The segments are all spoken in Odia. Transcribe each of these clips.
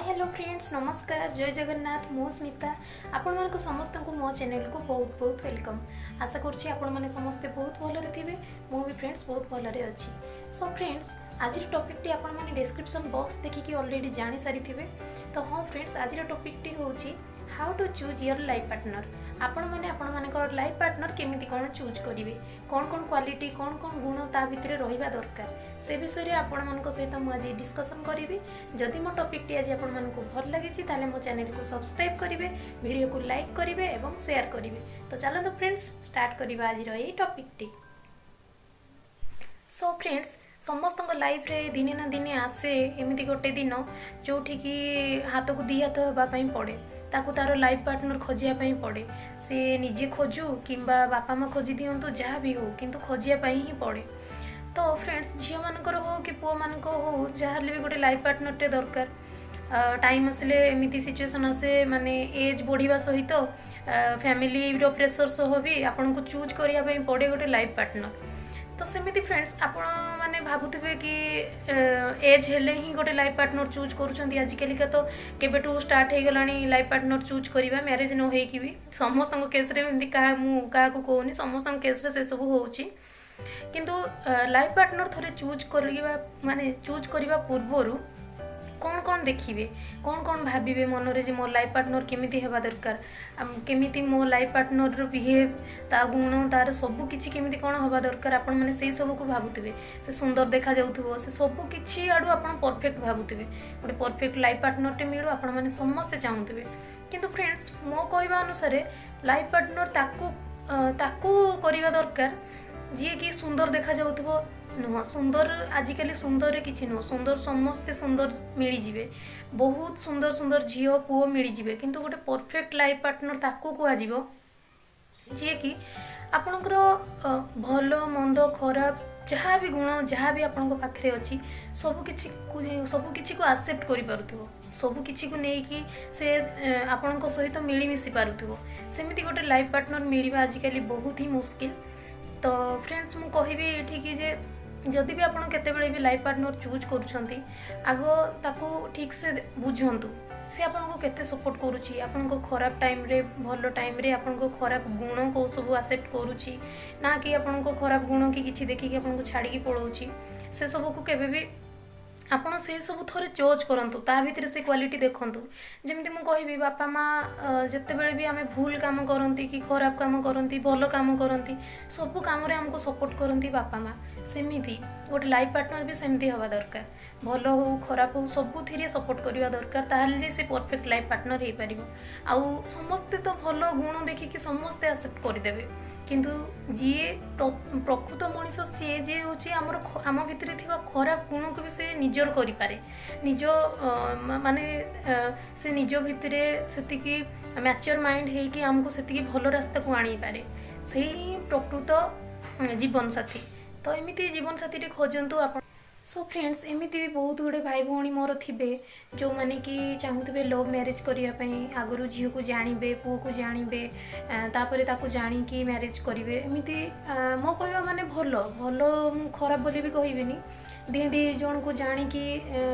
ହ୍ୟାଲୋ ଫ୍ରେଣ୍ଡସ୍, ନମସ୍କାର, ଜୟ ଜଗନ୍ନାଥ। ମୁଁ ସ୍ମିତା, ଆପଣମାନଙ୍କୁ ସମସ୍ତଙ୍କୁ ମୋ ଚ୍ୟାନେଲକୁ ବହୁତ ବହୁତ welcome. ଆଶା କରୁଛି ଆପଣମାନେ ସମସ୍ତେ ବହୁତ ଭଲରେ ଥିବେ। ମୁଁ ବି ଫ୍ରେଣ୍ଡସ୍ ବହୁତ ଭଲରେ ଅଛି। ସୋ ଫ୍ରେଣ୍ଡସ୍, ଆଜିର ଟପିକ୍ଟି ଆପଣମାନେ ଡିସ୍କ୍ରିପ୍ସନ୍ ବକ୍ସ ଦେଖିକି ଅଲରେଡ଼ି ଜାଣିସାରିଥିବେ। ତ ହଁ ଫ୍ରେଣ୍ଡସ୍, ଆଜିର ଟପିକ୍ଟି ହେଉଛି how to choose your life partner। ଆପଣମାନେ ଆପଣମାନଙ୍କର ଲାଇଫ୍ ପାର୍ଟନର କେମିତି କ'ଣ ଚୁଜ୍ କରିବେ, କ'ଣ କ'ଣ କ୍ୱାଲିଟି, କ'ଣ କ'ଣ ଗୁଣ ତା ଭିତରେ ରହିବା ଦରକାର, ସେ ବିଷୟରେ ଆପଣମାନଙ୍କ ସହିତ ମୁଁ ଆଜି ଡିସ୍କସନ୍ କରିବି। ଯଦି ମୋ ଟପିକ୍ଟି ଆଜି ଆପଣମାନଙ୍କୁ ଭଲ ଲାଗିଛି, ତାହେଲେ ମୋ ଚ୍ୟାନେଲକୁ ସବସ୍କ୍ରାଇବ୍ କରିବେ, ଭିଡ଼ିଓକୁ ଲାଇକ୍ କରିବେ ଏବଂ ସେୟାର କରିବେ। ତ ଚାଲନ୍ତୁ ଫ୍ରେଣ୍ଡସ୍, ଷ୍ଟାର୍ଟ କରିବା ଆଜିର ଏଇ ଟପିକ୍ଟି। ସୋ ଫ୍ରେଣ୍ଡସ୍, ସମସ୍ତଙ୍କ ଲାଇଫ୍ରେ ଦିନେ ନା ଦିନେ ଆସେ ଏମିତି ଗୋଟେ ଦିନ, ଯେଉଁଠିକି ହାତକୁ ଦୁଇ ହାତ ହେବା ପାଇଁ ପଡ଼େ। ତାକୁ ତାର ଲାଇଫ୍ ପାର୍ଟନର ଖୋଜିବା ପାଇଁ ପଡ଼େ। ସେ ନିଜେ ଖୋଜୁ କିମ୍ବା ବାପା ମା ଖୋଜି ଦିଅନ୍ତୁ, ଯାହା ବି ହଉ, କିନ୍ତୁ ଖୋଜିବା ପାଇଁ ହିଁ ପଡ଼େ। ତ ଫ୍ରେଣ୍ଡସ୍, ଝିଅମାନଙ୍କର ହଉ କି ପୁଅମାନଙ୍କ ହଉ, ଯାହାହେଲେ ବି ଗୋଟେ ଲାଇଫ୍ ପାର୍ଟନରଟେ ଦରକାର। ଟାଇମ୍ ଆସିଲେ ଏମିତି ସିଚୁଏସନ୍ ଆସେ, ମାନେ ଏଜ୍ ବଢ଼ିବା ସହିତ ଫ୍ୟାମିଲିର ପ୍ରେସର୍ ସହ ବି ଆପଣଙ୍କୁ ଚୁଜ୍ କରିବା ପାଇଁ ପଡ଼େ ଗୋଟେ ଲାଇଫ୍ ପାର୍ଟନର। ତ ସେମିତି ଫ୍ରେଣ୍ଡସ୍, ଆପଣମାନେ ଭାବୁଥିବେ କି ଏଜ୍ ହେଲେ ହିଁ ଗୋଟେ ଲାଇଫ୍ ପାର୍ଟନର ଚୁଜ୍ କରୁଛନ୍ତି। ଆଜିକାଲିକା ତ କେବେଠୁ ଷ୍ଟାର୍ଟ ହେଇଗଲାଣି ଲାଇଫ୍ ପାର୍ଟନର ଚୁଜ୍ କରିବା, ମ୍ୟାରେଜ୍ ନ ହେଇକି ବି। ସମସ୍ତଙ୍କ କେସ୍ରେ ଏମିତି, କାହା ମୁଁ କାହାକୁ କହୁନି, ସମସ୍ତଙ୍କ କେସ୍ରେ ସେସବୁ ହେଉଛି। କିନ୍ତୁ ଲାଇଫ୍ ପାର୍ଟନର ଥରେ ଚୁଜ୍ କରିବା, ମାନେ ଚୁଜ୍ କରିବା ପୂର୍ବରୁ କ'ଣ କ'ଣ ଦେଖିବେ, କ'ଣ କ'ଣ ଭାବିବେ ମନରେ ଯେ ମୋ ଲାଇଫ୍ ପାର୍ଟନର କେମିତି ହେବା ଦରକାର, କେମିତି ମୋ ଲାଇଫ୍ ପାର୍ଟନରର ବିହେଭ୍, ତା ଗୁଣ, ତାର ସବୁ କିଛି କେମିତି କ'ଣ ହେବା ଦରକାର, ଆପଣମାନେ ସେଇ ସବୁକୁ ଭାବୁଥିବେ। ସେ ସୁନ୍ଦର ଦେଖାଯାଉଥିବ, ସେ ସବୁ କିଛି ଆଡ଼ୁ ଆପଣ ପରଫେକ୍ଟ ଭାବୁଥିବେ। ଗୋଟେ ପରଫେକ୍ଟ ଲାଇଫ୍ ପାର୍ଟନରଟେ ମିଳୁ, ଆପଣମାନେ ସମସ୍ତେ ଚାହୁଁଥିବେ। କିନ୍ତୁ ଫ୍ରେଣ୍ଡସ୍, ମୋ କହିବା ଅନୁସାରେ ଲାଇଫ୍ ପାର୍ଟନର ତାକୁ କରିବା ଦରକାର ଯିଏକି ସୁନ୍ଦର ଦେଖାଯାଉଥିବ ନୁହଁ। ସୁନ୍ଦର, ଆଜିକାଲି ସୁନ୍ଦରରେ କିଛି ନୁହଁ। ସୁନ୍ଦର, ସମସ୍ତେ ସୁନ୍ଦର ମିଳିଯିବେ, ବହୁତ ସୁନ୍ଦର ସୁନ୍ଦର ଝିଅ ପୁଅ ମିଳିଯିବେ। କିନ୍ତୁ ଗୋଟେ ପରଫେକ୍ଟ ଲାଇଫ୍ ପାର୍ଟନର ତାକୁ କୁହାଯିବ ଯିଏକି ଆପଣଙ୍କର ଭଲ, ମନ୍ଦ, ଖରାପ ଯାହା ବି ଗୁଣ, ଯାହା ବି ଆପଣଙ୍କ ପାଖରେ ଅଛି, ସବୁ କିଛିକୁ ଆକ୍ସେପ୍ଟ କରିପାରୁଥିବ, ସବୁ କିଛିକୁ ନେଇକି ସେ ଆପଣଙ୍କ ସହିତ ମିଳିମିଶି ପାରୁଥିବ। ସେମିତି ଗୋଟେ ଲାଇଫ୍ ପାର୍ଟନର ମିଳିବା ଆଜିକାଲି ବହୁତ ହିଁ ମୁସ୍କିଲ। ତ ଫ୍ରେଣ୍ଡସ୍, ମୁଁ କହିବି ଏଠିକି ଯେ ଯଦି ବି ଆପଣ କେତେବେଳେ ବି ଲାଇଫ୍ ପାର୍ଟନର ଚୁଜ୍ କରୁଛନ୍ତି, ଆଗ ତାକୁ ଠିକ୍ସେ ବୁଝନ୍ତୁ, ସେ ଆପଣଙ୍କୁ କେତେ ସପୋର୍ଟ କରୁଛି, ଆପଣଙ୍କ ଖରାପ ଟାଇମ୍ରେ, ଭଲ ଟାଇମ୍ରେ, ଆପଣଙ୍କ ଖରାପ ଗୁଣ କେଉଁ ସବୁ ଆକ୍ସେପ୍ଟ କରୁଛି ନା କି ଆପଣଙ୍କ ଖରାପ ଗୁଣ କି କିଛି ଦେଖିକି ଆପଣଙ୍କୁ ଛାଡ଼ିକି ପଳାଉଛି। ସେସବୁକୁ କେବେ ବି ଆପଣ ସେସବୁ ଥରେ ଜଜ୍ କରନ୍ତୁ, ତା ଭିତରେ ସେ କ୍ୱାଲିଟି ଦେଖନ୍ତୁ। ଯେମିତି ମୁଁ କହିବି, ବାପା ମା ଯେତେବେଳେ ବି ଆମେ ଭୁଲ କାମ କରନ୍ତି କି ଖରାପ କାମ କରନ୍ତି, ଭଲ କାମ କରନ୍ତି, ସବୁ କାମରେ ଆମକୁ ସପୋର୍ଟ କରନ୍ତି ବାପା ମା। ସେମିତି ଗୋଟେ ଲାଇଫ୍ ପାର୍ଟନର ବି ସେମିତି ହେବା ଦରକାର। ଭଲ ହଉ, ଖରାପ ହଉ, ସବୁଥିରେ ସପୋର୍ଟ କରିବା ଦରକାର। ତାହେଲେ ଯାଇ ସେ ପରଫେକ୍ଟ ଲାଇଫ୍ ପାର୍ଟନର ହେଇପାରିବ। ଆଉ ସମସ୍ତେ ତ ଭଲ ଗୁଣ ଦେଖିକି ସମସ୍ତେ ଆକ୍ସେପ୍ଟ କରିଦେବେ, କିନ୍ତୁ ଯିଏ ପ୍ରକୃତ ମଣିଷ, ସିଏ ଯିଏ ହେଉଛି ଆମର ଆମ ଭିତରେ ଥିବା ଖରାପ ଗୁଣକୁ ବି ସେ ନିଜର କରିପାରେ, ନିଜ ମାନେ ସେ ନିଜ ଭିତରେ ସେତିକି ମ୍ୟାଚୁର ମାଇଣ୍ଡ ହେଇକି ଆମକୁ ସେତିକି ଭଲ ରାସ୍ତାକୁ ଆଣିପାରେ, ସେଇ ହିଁ ପ୍ରକୃତ ଜୀବନସାଥୀ। ତ ଏମିତି ଜୀବନସାଥୀଟି ଖୋଜନ୍ତୁ ଆପଣ। ସୋ ଫ୍ରେଣ୍ଡସ୍, ଏମିତି ବି ବହୁତ ଗୁଡ଼ିଏ ଭାଇ ଭଉଣୀ ମୋର ଥିବେ, ଯେଉଁମାନେ କି ଚାହୁଁଥିବେ ଲଭ୍ ମ୍ୟାରେଜ୍ କରିବା ପାଇଁ। ଆଗରୁ ଝିଅକୁ ଜାଣିବେ, ପୁଅକୁ ଜାଣିବେ, ତାପରେ ତାକୁ ଜାଣିକି ମ୍ୟାରେଜ୍ କରିବେ। ଏମିତି ମୋ କହିବା ମାନେ ଭଲ ଭଲ, ମୁଁ ଖରାପ ବୋଲି ବି କହିବିନି। ଦି ଦି ଜଣକୁ ଜାଣିକି,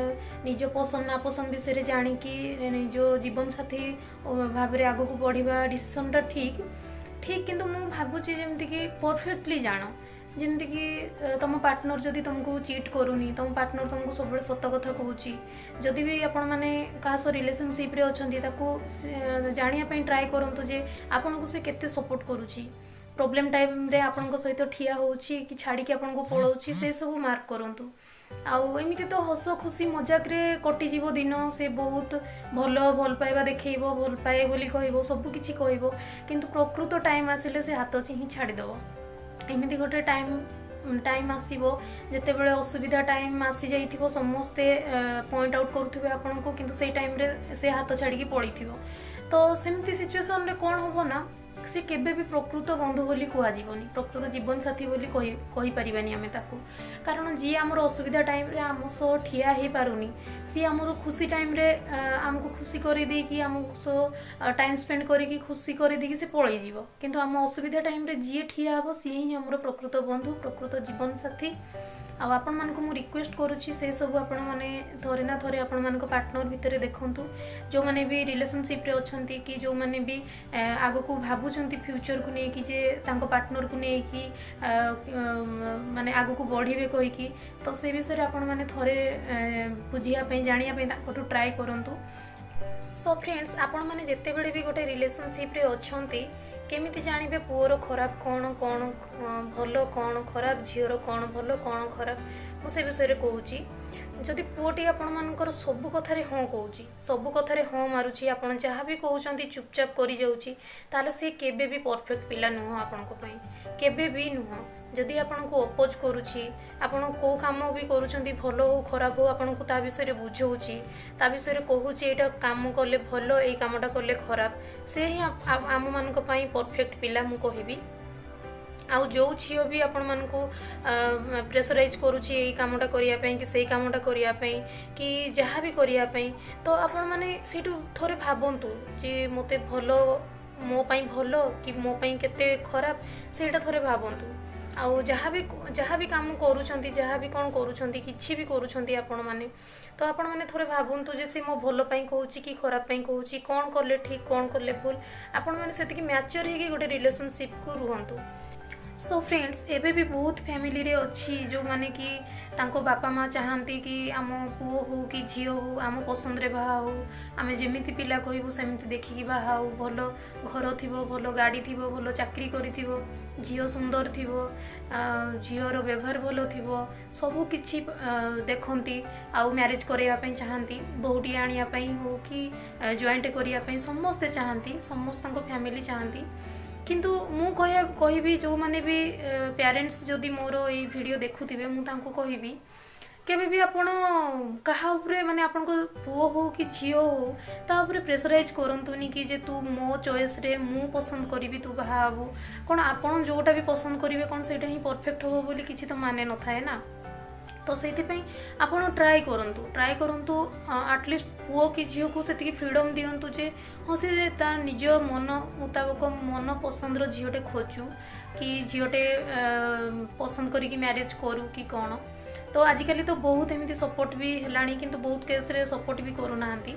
ନିଜ ପସନ୍ଦ ନାପସନ୍ଦ ବିଷୟରେ ଜାଣିକି ନିଜ ଜୀବନସାଥୀ ଭାବରେ ଆଗକୁ ବଢ଼ିବା ଡିସିସନ୍ଟା ଠିକ୍ ଠିକ୍। କିନ୍ତୁ ମୁଁ ଭାବୁଛି ଯେମିତିକି ପରଫେକ୍ଟଲି ଜାଣ, ଯେମିତିକି ତୁମ ପାର୍ଟନର ଯଦି ତୁମକୁ ଚିଟ୍ କରୁନି, ତୁମ ପାର୍ଟନର ତୁମକୁ ସବୁବେଳେ ସତ କଥା କହୁଛି, ଯଦି ବି ଆପଣମାନେ କାହା ସହ ରିଲେସନସିପ୍ରେ ଅଛନ୍ତି, ତାକୁ ଜାଣିବା ପାଇଁ ଟ୍ରାଏ କରନ୍ତୁ ଯେ ଆପଣଙ୍କୁ ସେ କେତେ ସପୋର୍ଟ କରୁଛି, ପ୍ରୋବ୍ଲେମ୍ ଟାଇମ୍ରେ ଆପଣଙ୍କ ସହିତ ଠିଆ ହେଉଛି କି ଛାଡ଼ିକି ଆପଣଙ୍କୁ ପଳାଉଛି, ସେସବୁ ମାର୍କ କରନ୍ତୁ। ଆଉ ଏମିତି ତ ହସ ଖୁସି ମଜାକରେ କଟିଯିବ ଦିନ। ସେ ବହୁତ ଭଲ ଭଲ ପାଇବା ଦେଖେଇବ, ଭଲ ପାଏ ବୋଲି କହିବ, ସବୁ କିଛି କହିବ, କିନ୍ତୁ ପ୍ରକୃତ ଟାଇମ୍ ଆସିଲେ ସେ ହାତ ହିଁ ଛାଡ଼ିଦେବ। ଏମିତି ଗୋଟେ ଟାଇମ୍ ଟାଇମ୍ ଆସିବ, ଯେତେବେଳେ ଅସୁବିଧା ଟାଇମ୍ ଆସିଯାଇଥିବ, ସମସ୍ତେ ପଏଣ୍ଟ ଆଉଟ୍ କରୁଥିବେ ଆପଣଙ୍କୁ, କିନ୍ତୁ ସେଇ ଟାଇମ୍ରେ ସେ ହାତ ଛାଡ଼ିକି ପଳେଇଥିବ। ତ ସେମିତି ସିଚୁଏସନ୍ରେ କ'ଣ ହେବ ନା, ସେ କେବେ ବି ପ୍ରକୃତ ବନ୍ଧୁ ବୋଲି କୁହାଯିବନି, ପ୍ରକୃତ ଜୀବନସାଥୀ ବୋଲି କହିପାରିବାନି ଆମେ ତାକୁ। କାରଣ ଯିଏ ଆମର ଅସୁବିଧା ଟାଇମ୍ରେ ଆମ ସହ ଠିଆ ହେଇପାରୁନି, ସିଏ ଆମର ଖୁସି ଟାଇମ୍ରେ ଆମକୁ ଖୁସି କରିଦେଇକି, ଆମକୁ ସହ ଟାଇମ୍ ସ୍ପେଣ୍ଡ କରିକି ଖୁସି କରିଦେଇକି ସେ ପଳେଇଯିବ। କିନ୍ତୁ ଆମ ଅସୁବିଧା ଟାଇମ୍ରେ ଯିଏ ଠିଆ ହେବ, ସିଏ ହିଁ ଆମର ପ୍ରକୃତ ବନ୍ଧୁ, ପ୍ରକୃତ ଜୀବନସାଥୀ। ଆଉ ଆପଣମାନଙ୍କୁ ମୁଁ ରିକ୍ୱେଷ୍ଟ କରୁଛି, ସେସବୁ ଆପଣମାନେ ଥରେ ନା ଥରେ ଆପଣମାନଙ୍କ ପାର୍ଟନର ଭିତରେ ଦେଖନ୍ତୁ। ଯେଉଁମାନେ ବି ରିଲେସନସିପ୍ରେ ଅଛନ୍ତି କି ଯେଉଁମାନେ ବି ଆଗକୁ ଭାବୁଛନ୍ତି ଫ୍ୟୁଚରକୁ ନେଇକି ଯେ ତାଙ୍କ ପାର୍ଟନରକୁ ନେଇକି ମାନେ ଆଗକୁ ବଢ଼ିବେ କହିକି, ତ ସେ ବିଷୟରେ ଆପଣମାନେ ଥରେ ବୁଝିବା ପାଇଁ, ଜାଣିବା ପାଇଁ ତାଙ୍କଠୁ ଟ୍ରାଏ କରନ୍ତୁ। ସୋ ଫ୍ରେଣ୍ଡସ୍, ଆପଣମାନେ ଯେତେବେଳେ ବି ଗୋଟେ ରିଲେସନସିପ୍ରେ ଅଛନ୍ତି, କେମିତି ଜାଣିବେ ପୁଅର ଖରାପ କ'ଣ, କ'ଣ ଭଲ, କ'ଣ ଖରାପ, ଝିଅର କ'ଣ ଭଲ, କ'ଣ ଖରାପ, ମୁଁ ସେ ବିଷୟରେ କହୁଛି। ଯଦି ପୁଅଟି ଆପଣମାନଙ୍କର ସବୁ କଥାରେ ହଁ କହୁଛି, ସବୁ କଥାରେ ହଁ ମାରୁଛି, ଆପଣ ଯାହା ବି କହୁଛନ୍ତି ଚୁପଚାପ କରିଯାଉଛି, ତାହେଲେ ସେ କେବେ ବି ପରଫେକ୍ଟ ପିଲା ନୁହଁ ଆପଣଙ୍କ ପାଇଁ, କେବେ ବି ନୁହଁ। ଯଦି ଆପଣଙ୍କୁ ଅପୋଜ କରୁଛି, ଆପଣ କେଉଁ କାମ ବି କରୁଛନ୍ତି, ଭଲ ହଉ ଖରାପ ହଉ, ଆପଣଙ୍କୁ ତା ବିଷୟରେ ବୁଝଉଛି, ତା ବିଷୟରେ କହୁଛି, ଏଇଟା କାମ କଲେ ଭଲ, ଏଇ କାମଟା କଲେ ଖରାପ, ସେ ହିଁ ଆମମାନଙ୍କ ପାଇଁ ପରଫେକ୍ଟ ପିଲା ମୁଁ କହିବି। ଆଉ ଯେଉଁ ଝିଅ ବି ଆପଣମାନଙ୍କୁ ପ୍ରେସରାଇଜ୍ କରୁଛି ଏଇ କାମଟା କରିବା ପାଇଁ କି ସେଇ କାମଟା କରିବା ପାଇଁ କି ଯାହା ବି କରିବା ପାଇଁ, ତ ଆପଣମାନେ ସେଇଠୁ ଥରେ ଭାବନ୍ତୁ ଯେ ମୋତେ ଭଲ, ମୋ ପାଇଁ ଭଲ କି ମୋ ପାଇଁ କେତେ ଖରାପ, ସେଇଟା ଥରେ ଭାବନ୍ତୁ। ଆଉ ଯାହା ବି କାମ କରୁଛନ୍ତି, ଯାହା ବି କ'ଣ କରୁଛନ୍ତି, କିଛି ବି କରୁଛନ୍ତି ଆପଣମାନେ, ତ ଆପଣମାନେ ଥରେ ଭାବନ୍ତୁ ଯେ ସେ ମୋ ଭଲ ପାଇଁ କହୁଛି କି ଖରାପ ପାଇଁ କହୁଛି, କ'ଣ କଲେ ଠିକ୍, କ'ଣ କଲେ ଭୁଲ। ଆପଣମାନେ ସେତିକି ମ୍ୟାଚୁଅର୍ ହେଇକି ଗୋଟେ ରିଲେସନସିପ୍କୁ ରୁହନ୍ତୁ। ସୋ ଫ୍ରେଣ୍ଡସ୍, ଏବେ ବି ବହୁତ ଫ୍ୟାମିଲିରେ ଅଛି ଯେଉଁମାନେ କି ତାଙ୍କ ବାପା ମା ଚାହାନ୍ତି କି ଆମ ପୁଅ ହଉ କି ଝିଅ ହଉ, ଆମ ପସନ୍ଦରେ ବାହା ହଉ, ଆମେ ଯେମିତି ପିଲା କହିବୁ ସେମିତି ଦେଖିକି ବାହା ହଉ, ଭଲ ଘର ଥିବ, ଭଲ ଗାଡ଼ି ଥିବ, ଭଲ ଚାକିରି କରିଥିବ, ଝିଅ ସୁନ୍ଦର ଥିବ, ଝିଅର ବ୍ୟବହାର ଭଲ ଥିବ, ସବୁ କିଛି ଦେଖନ୍ତି ଆଉ ମ୍ୟାରେଜ୍ କରାଇବା ପାଇଁ ଚାହାନ୍ତି। ବୋହୂଟିଏ ଆଣିବା ପାଇଁ ହଉ କି ଜଏଣ୍ଟ କରିବା ପାଇଁ ସମସ୍ତେ ଚାହାନ୍ତି, ସମସ୍ତଙ୍କ ଫ୍ୟାମିଲି ଚାହାନ୍ତି। କିନ୍ତୁ ମୁଁ କହିବି, ଯେଉଁମାନେ ବି ପ୍ୟାରେଣ୍ଟସ୍ ଯଦି ମୋର ଏଇ ଭିଡ଼ିଓ ଦେଖୁଥିବେ, ମୁଁ ତାଙ୍କୁ କହିବି, କେବେ ବି ଆପଣ କାହା ଉପରେ, ମାନେ ଆପଣଙ୍କ ପୁଅ ହଉ କି ଝିଅ ହଉ, ତା ଉପରେ ପ୍ରେସରାଇଜ୍ କରନ୍ତୁନି କି ଯେ ତୁ ମୋ ଚଏସ୍ରେ, ମୁଁ ପସନ୍ଦ କରିବି ତୁ ବାହା ହେବୁ। କ'ଣ ଆପଣ ଯେଉଁଟା ବି ପସନ୍ଦ କରିବେ, କ'ଣ ସେଇଟା ହିଁ ପରଫେକ୍ଟ ହେବ ବୋଲି କିଛି ତ ମାନେ ନଥାଏ ନା। ତ ସେଇଥିପାଇଁ ଆପଣ ଟ୍ରାଏ କରନ୍ତୁ, ଟ୍ରାଏ କରନ୍ତୁ, ଆଟଲିଷ୍ଟ ପୁଅ କି ଝିଅକୁ ସେତିକି ଫ୍ରିଡ଼ମ୍ ଦିଅନ୍ତୁ ଯେ ହଁ, ସେ ତା ନିଜ ମନ ମୁତାବକ, ମନ ପସନ୍ଦର ଝିଅଟେ ଖୋଜୁ କି ଝିଅଟେ ପସନ୍ଦ କରିକି ମ୍ୟାରେଜ୍ କରୁ କି କ'ଣ। ତ ଆଜିକାଲି ତ ବହୁତ ଏମିତି ସପୋର୍ଟ ବି ହେଲାଣି, କିନ୍ତୁ ବହୁତ କେସ୍ରେ ସପୋର୍ଟ ବି କରୁନାହାନ୍ତି।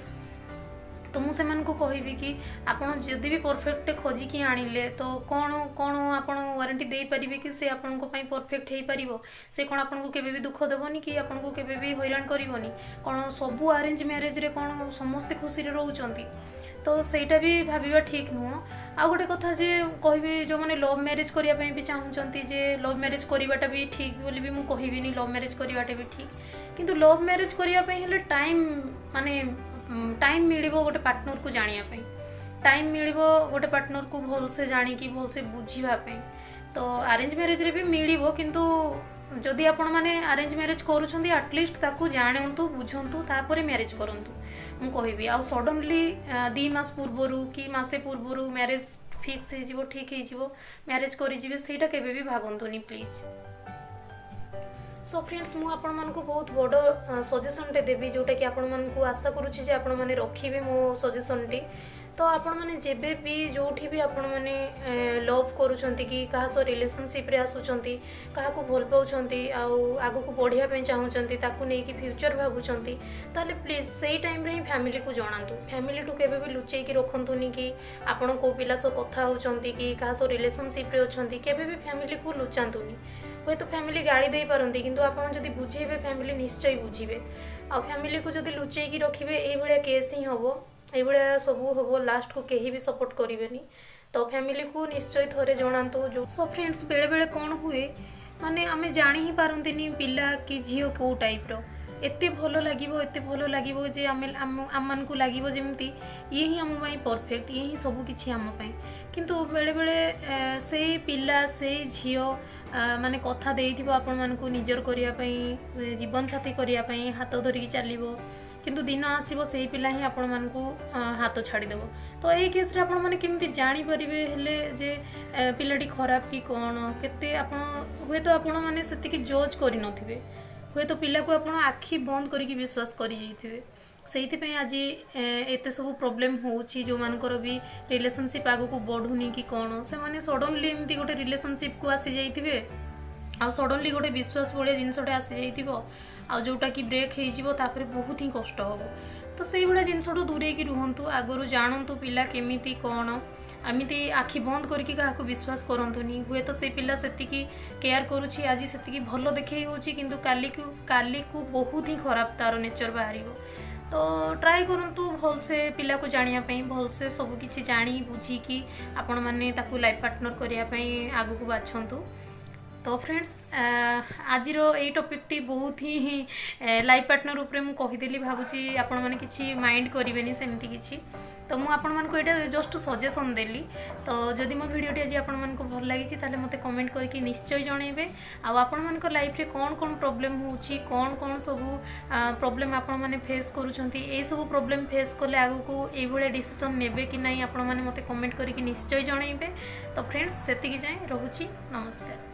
ତ ମୁଁ ସେମାନଙ୍କୁ କହିବି କି ଆପଣ ଯଦି ବି ପରଫେକ୍ଟ ଖୋଜିକି ଆଣିଲେ, ତ କ'ଣ କ'ଣ ଆପଣ ୱାରେଣ୍ଟି ଦେଇପାରିବେ କି ସେ ଆପଣଙ୍କ ପାଇଁ ପରଫେକ୍ଟ ହେଇପାରିବ? ସେ କ'ଣ ଆପଣଙ୍କୁ କେବେ ବି ଦୁଃଖ ଦେବନି କି ଆପଣଙ୍କୁ କେବେ ବି ହଇରାଣ କରିବନି? କ'ଣ ସବୁ ଆରେଞ୍ଜ ମ୍ୟାରେଜରେ କ'ଣ ସମସ୍ତେ ଖୁସିରେ ରହୁଛନ୍ତି? ତ ସେଇଟା ବି ଭାବିବା ଠିକ୍ ନୁହଁ। ଆଉ ଗୋଟେ କଥା ଯେ କହିବି, ଯେଉଁମାନେ ଲଭ୍ ମ୍ୟାରେଜ୍ କରିବା ପାଇଁ ବି ଚାହୁଁଛନ୍ତି ଯେ ଲଭ୍ ମ୍ୟାରେଜ୍ କରିବାଟା ବି ଠିକ୍ ବୋଲି ବି ମୁଁ କହିବିନି। ଲଭ୍ ମ୍ୟାରେଜ୍ କରିବାଟା ବି ଠିକ୍, କିନ୍ତୁ ଲଭ୍ ମ୍ୟାରେଜ୍ କରିବା ପାଇଁ ହେଲେ ଟାଇମ୍, ମାନେ ଟାଇମ୍ ମିଳିବ ଗୋଟେ ପାର୍ଟନରକୁ ଜାଣିବା ପାଇଁ, ଟାଇମ୍ ମିଳିବ ଗୋଟେ ପାର୍ଟନରକୁ ଭଲସେ ଜାଣିକି ଭଲସେ ବୁଝିବା ପାଇଁ। ତ ଆରେଞ୍ଜ ମ୍ୟାରେଜରେ ବି ମିଳିବ, କିନ୍ତୁ ଯଦି ଆପଣମାନେ ଆରେଞ୍ଜ ମ୍ୟାରେଜ୍ କରୁଛନ୍ତି, ଆଟଲିଷ୍ଟ ତାକୁ ଜାଣନ୍ତୁ, ବୁଝନ୍ତୁ, ତାପରେ ମ୍ୟାରେଜ୍ କରନ୍ତୁ ମୁଁ କହିବି। ଆଉ ସଡ଼ନଲି 2 ମାସ ପୂର୍ବରୁ କି ମାସେ ପୂର୍ବରୁ ମ୍ୟାରେଜ୍ ଫିକ୍ସ ହେଇଯିବ, ଠିକ୍ ହେଇଯିବ, ମ୍ୟାରେଜ୍ କରିଯିବେ, ସେଇଟା କେବେ ବି ଭାବନ୍ତୁନି ପ୍ଲିଜ୍। ସୋ ଫ୍ରେଣ୍ଡସ୍, ମୁଁ ଆପଣମାନଙ୍କୁ ବହୁତ ବଡ଼ ସଜେସନ୍ଟେ ଦେବି, ଯେଉଁଟାକି ଆପଣମାନଙ୍କୁ ଆଶା କରୁଛି ଯେ ଆପଣମାନେ ରଖିବେ ମୋ ସଜେସନ୍ଟି। ତ ଆପଣମାନେ ଯେବେ ବି ଯେଉଁଠି ବି ଆପଣମାନେ ଲଭ୍ କରୁଛନ୍ତି କି କାହା ସହ ରିଲେସନସିପ୍ରେ ଆସୁଛନ୍ତି, କାହାକୁ ଭଲ ପାଉଛନ୍ତି ଆଉ ଆଗକୁ ବଢ଼ିବା ପାଇଁ ଚାହୁଁଛନ୍ତି, ତାକୁ ନେଇକି ଫ୍ୟୁଚର୍ ଭାବୁଛନ୍ତି, ତାହେଲେ ପ୍ଲିଜ୍ ସେଇ ଟାଇମ୍ରେ ହିଁ ଫ୍ୟାମିଲିକୁ ଜଣାନ୍ତୁ। ଫ୍ୟାମିଲିଠୁ କେବେ ବି ଲୁଚେଇକି ରଖନ୍ତୁନି କି ଆପଣ କେଉଁ ପିଲା ସହ କଥା ହେଉଛନ୍ତି କି କାହା ସହ ରିଲେସନସିପ୍ରେ ଅଛନ୍ତି। କେବେ ବି ଫ୍ୟାମିଲିକୁ ଲୁଚାନ୍ତୁନି। ହୁଏତ ଫ୍ୟାମିଲି ଗାଳି ଦେଇପାରନ୍ତି, କିନ୍ତୁ ଆପଣ ଯଦି ବୁଝେଇବେ, ଫ୍ୟାମିଲି ନିଶ୍ଚୟ ବୁଝିବେ। ଆଉ ଫ୍ୟାମିଲିକୁ ଯଦି ଲୁଚେଇକି ରଖିବେ, ଏଇଭଳିଆ କେସ୍ ହିଁ ହେବ, ଏଇଭଳିଆ ସବୁ ହେବ, ଲାଷ୍ଟକୁ କେହି ବି ସପୋର୍ଟ କରିବେନି। ତ ଫ୍ୟାମିଲିକୁ ନିଶ୍ଚୟ ଥରେ ଜଣାନ୍ତୁ ଯେଉଁ। ସୋ ଫ୍ରେଣ୍ଡସ୍, ବେଳେବେଳେ କ'ଣ ହୁଏ, ମାନେ ଆମେ ଜାଣି ହିଁ ପାରନ୍ତିନି ପିଲା କି ଝିଅ କେଉଁ ଟାଇପ୍ର। ଏତେ ଭଲ ଲାଗିବ, ଏତେ ଭଲ ଲାଗିବ ଯେ ଆମେ ଆମମାନଙ୍କୁ ଲାଗିବ ଯେମିତି ଇଏ ହିଁ ଆମ ପାଇଁ ପରଫେକ୍ଟ, ଇଏ ହିଁ ସବୁ କିଛି ଆମ ପାଇଁ। କିନ୍ତୁ ବେଳେବେଳେ ସେଇ ପିଲା, ସେଇ ଝିଅ ମାନେ କଥା ଦେଇଥିବ ଆପଣମାନଙ୍କୁ ନିଜର କରିବା ପାଇଁ, ଜୀବନସାଥୀ କରିବା ପାଇଁ, ହାତ ଧରିକି ଚାଲିବ, କିନ୍ତୁ ଦିନ ଆସିବ ସେଇ ପିଲା ହିଁ ଆପଣମାନଙ୍କୁ ହାତ ଛାଡ଼ିଦେବ। ତ ଏଇ କେସ୍ରେ ଆପଣମାନେ କେମିତି ଜାଣିପାରିବେ ହେଲେ ଯେ ପିଲାଟି ଖରାପ କି କ'ଣ? କେତେ ଆପଣ ହୁଏତ ଆପଣମାନେ ସେତିକି ଜଜ୍ କରିନଥିବେ, ହୁଏତ ପିଲାକୁ ଆପଣ ଆଖି ବନ୍ଦ କରିକି ବିଶ୍ୱାସ କରିଯାଇଥିବେ। ସେଇଥିପାଇଁ ଆଜି ଏତେ ସବୁ ପ୍ରୋବ୍ଲେମ୍ ହେଉଛି। ଯେଉଁମାନଙ୍କର ବି ରିଲେସନସିପ୍ ଆଗକୁ ବଢ଼ୁନି କି କ'ଣ, ସେମାନେ ସଡ଼ନଲି ଏମିତି ଗୋଟେ ରିଲେସନସିପ୍କୁ ଆସିଯାଇଥିବେ। ଆଉ ସଡ଼ନଲି ଗୋଟେ ବିଶ୍ୱାସ ଭଳିଆ ଜିନିଷଟେ ଆସିଯାଇଥିବ ଆଉ ଯେଉଁଟାକି ବ୍ରେକ୍ ହେଇଯିବ, ତାପରେ ବହୁତ ହିଁ କଷ୍ଟ ହେବ। ତ ସେଇଭଳିଆ ଜିନିଷଠୁ ଦୂରେଇକି ରୁହନ୍ତୁ। ଆଗରୁ ଜାଣନ୍ତୁ ପିଲା କେମିତି କ'ଣ। ଏମିତି ଆଖି ବନ୍ଦ କରିକି କାହାକୁ ବିଶ୍ୱାସ କରନ୍ତୁନି। ହୁଏତ ସେଇ ପିଲା ସେତିକି କେୟାର କରୁଛି ଆଜି, ସେତିକି ଭଲ ଦେଖେଇ ହେଉଛି, କିନ୍ତୁ କାଲିକୁ ବହୁତ ହିଁ ଖରାପ ତାର ନେଚର୍ ବାହାରିବ। ତ ଟ୍ରାଏ କରନ୍ତୁ ଭଲସେ ପିଲାକୁ ଜାଣିବା ପାଇଁ। ଭଲସେ ସବୁକିଛି ଜାଣି ବୁଝିକି ଆପଣମାନେ ତାକୁ ଲାଇଫ୍ ପାର୍ଟନର୍ କରିବା ପାଇଁ ଆଗକୁ ବାଛନ୍ତୁ। ତ ଫ୍ରେଣ୍ଡସ୍, ଆଜିର ଏଇ ଟପିକ୍ଟି ବହୁତ ହିଁ ଲାଇଫ୍ ପାର୍ଟନର୍ ଉପରେ ମୁଁ କହିଦେଲି। ଭାବୁଛି ଆପଣମାନେ କିଛି ମାଇଣ୍ଡ କରିବେନି ସେମିତି କିଛି। ତ ମୁଁ ଆପଣମାନଙ୍କୁ ଏଇଟା ଜଷ୍ଟ ସଜେସନ୍ ଦେଲି। ତ ଯଦି ମୋ ଭିଡ଼ିଓଟି ଆଜି ଆପଣମାନଙ୍କୁ ଭଲ ଲାଗିଛି, ତାହେଲେ ମୋତେ କମେଣ୍ଟ କରିକି ନିଶ୍ଚୟ ଜଣାଇବେ। ଆଉ ଆପଣମାନଙ୍କ ଲାଇଫ୍ରେ କ'ଣ କ'ଣ ପ୍ରୋବ୍ଲେମ୍ ହେଉଛି, କ'ଣ କ'ଣ ସବୁ ପ୍ରୋବ୍ଲେମ୍ ଆପଣମାନେ ଫେସ୍ କରୁଛନ୍ତି, ଏଇସବୁ ପ୍ରୋବ୍ଲେମ୍ ଫେସ୍ କଲେ ଆଗକୁ ଏଇଭଳିଆ ଡିସିସନ୍ ନେବେ କି ନାହିଁ, ଆପଣମାନେ ମୋତେ କମେଣ୍ଟ କରିକି ନିଶ୍ଚୟ ଜଣାଇବେ। ତ ଫ୍ରେଣ୍ଡସ୍, ସେତିକି ଯାଏଁ ରହୁଛି। ନମସ୍କାର।